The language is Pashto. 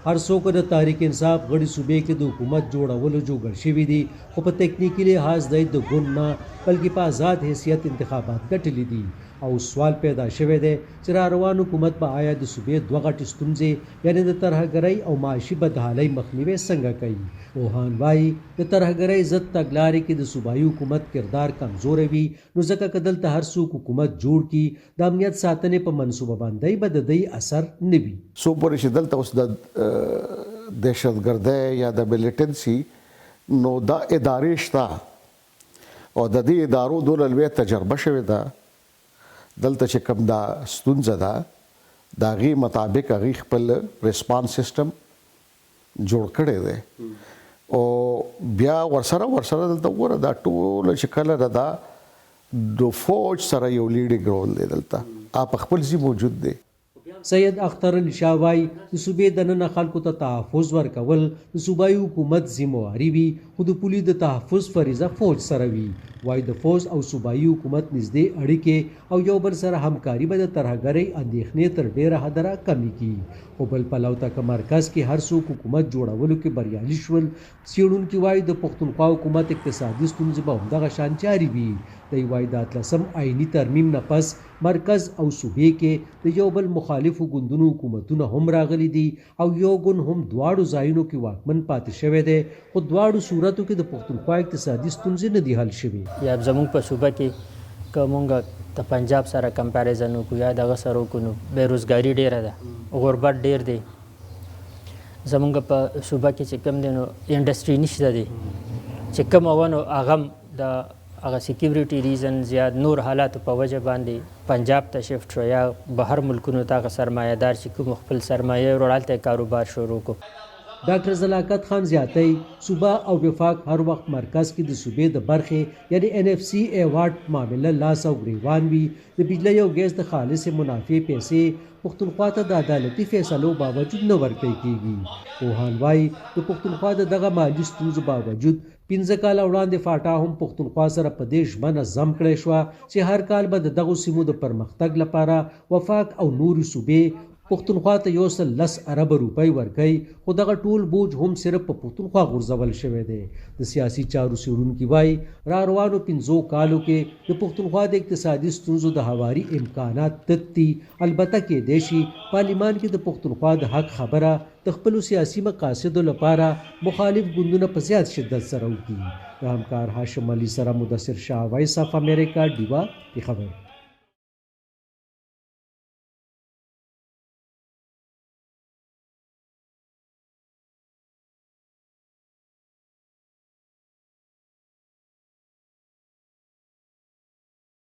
هر څو که د تحریک انصاف غړي صوبې کې د حکومت جوړولو جوګړ شوي دي، خو په تکنیکي لحاظ دی د ګوند نه بلکې په ازاد حیثیت انتخابات ګټلي دي او اوس سوال پیدا شوی دی چې راروان حکومت به آیا د صوبې دوه غټې ستونزې یعنې د ترهګرۍ او معاشي بدحالۍ مخنیوی څنګه کوي؟ پوهان وايي د ترهګرۍ ضد تګلارې کې د صوبايي حکومت کردار کمزوری وي، نو ځکه که دلته هر څوک حکومت جوړ کړي، د امنیت ساتنې په منصوبه بندۍ به د دوی اثر نه وي. څو پورې چې دلته اوس د دهشتګردۍ یا د ملیټنسي نو دا ادارې شته او د دې ادارو دونه لویه تجربه شوې ده، دلته چې کوم دا ستونزه ده د هغې مطابق هغوی خپل ریسپانس سیستم جوړ کړی دی او بیا ورسره ورسره دلته وګوره دا ټول چې کله ده دا د فوج سره یو لیډینګ رول دی، دلته په خپل ځای موجود دی. سید اختر علي شاه وايي، د صوبې دننه خلکو ته تحفظ ورکول د صوبايي حکومت ذمه واري وي، خو د پولي د تحفظ فریضه فوج سره وي. وايي د فوځ او صوبايي حکومت نزدې اړیکې او یو بل سره همکاري به د ترهګرۍ اندېښنې تر ډېره حده راکمې کړي. خو بل پلو ته که مرکز کې هر څوک حکومت جوړولو کې بریالي شول، څېړونکي وايي د پښتونخوا حکومت اقتصادي ستونزې به همدغه شان جاري وي. دی وايي د اتلسم آئیني ترمیم نه پس مرکز او صوبې کې د یو بل مخالفو ګوندونو حکومتونه هم راغلي دي او یو ګوند هم دواړو ځایونو کې واکمن پاتې شوی دی، خو دواړو صورتو کې د پښتونخوا اقتصادي ستونزې نه دي حل شوې. یا زموږ په صوبه کې که مونږ د پنجاب سره کمپیریزن وکړو یا دغه سره وکړو، نو بېروزګاري ډېره ده، غربت ډېر دی. زمونږ په صوبه کې چې کوم دی نو انډستری نشته دی، چې کومه وه نو هغه هم د هغه سکیورټي ریزنز یا نور حالاتو په وجه باندې پنجاب ته شفټ شو یا بهر ملکونو ته هغه سرمایه دار چې کوم خپل سرمایه یې وروړه هلته یې کاروبار شروع کړو. ډاکټر زلاکت خان زیاتوي، صوبه او وفاق هر وخت مرکز کې د صوبې د برخې یعنې اېن اېف سي اېوارډ معامله لاس او ګرېوان وي، د بجلۍ او ګېس د خالصې منافع پیسې پښتونخوا ته د عدالتي فیصلو باوجود نه ورکړی کېږي. پوهان وايي، د پښتونخوا د دغه مالي ستونزو باوجود 5 کاله وړاندې فاټا هم پښتونخوا سره په دې ژمنه ضم کړی شوه چې هر کال به د دغو سیمو د پرمختګ لپاره وفاق او نورې صوبې پښتونخوا ته 110 اربه روپۍ ورکوي، خو دغه ټول بوج هم صرف په پښتونخوا غورځول شوی دی. د سیاسي چارو څېړونکي وايي، راروانو 5 کالو کې د پښتونخوا د اقتصادي ستونزو د هواري امکانات تت دي، البته کېدای شي پارلیمان کې د پښتونخوا د حق خبره د خپلو سیاسي مقاصدو لپاره مخالف ګوندونه په زیات شدت سره وکړي. د همکار هاشم علي سره مدثر شاه، وایس اف امریکا، ډیوه، پېښور.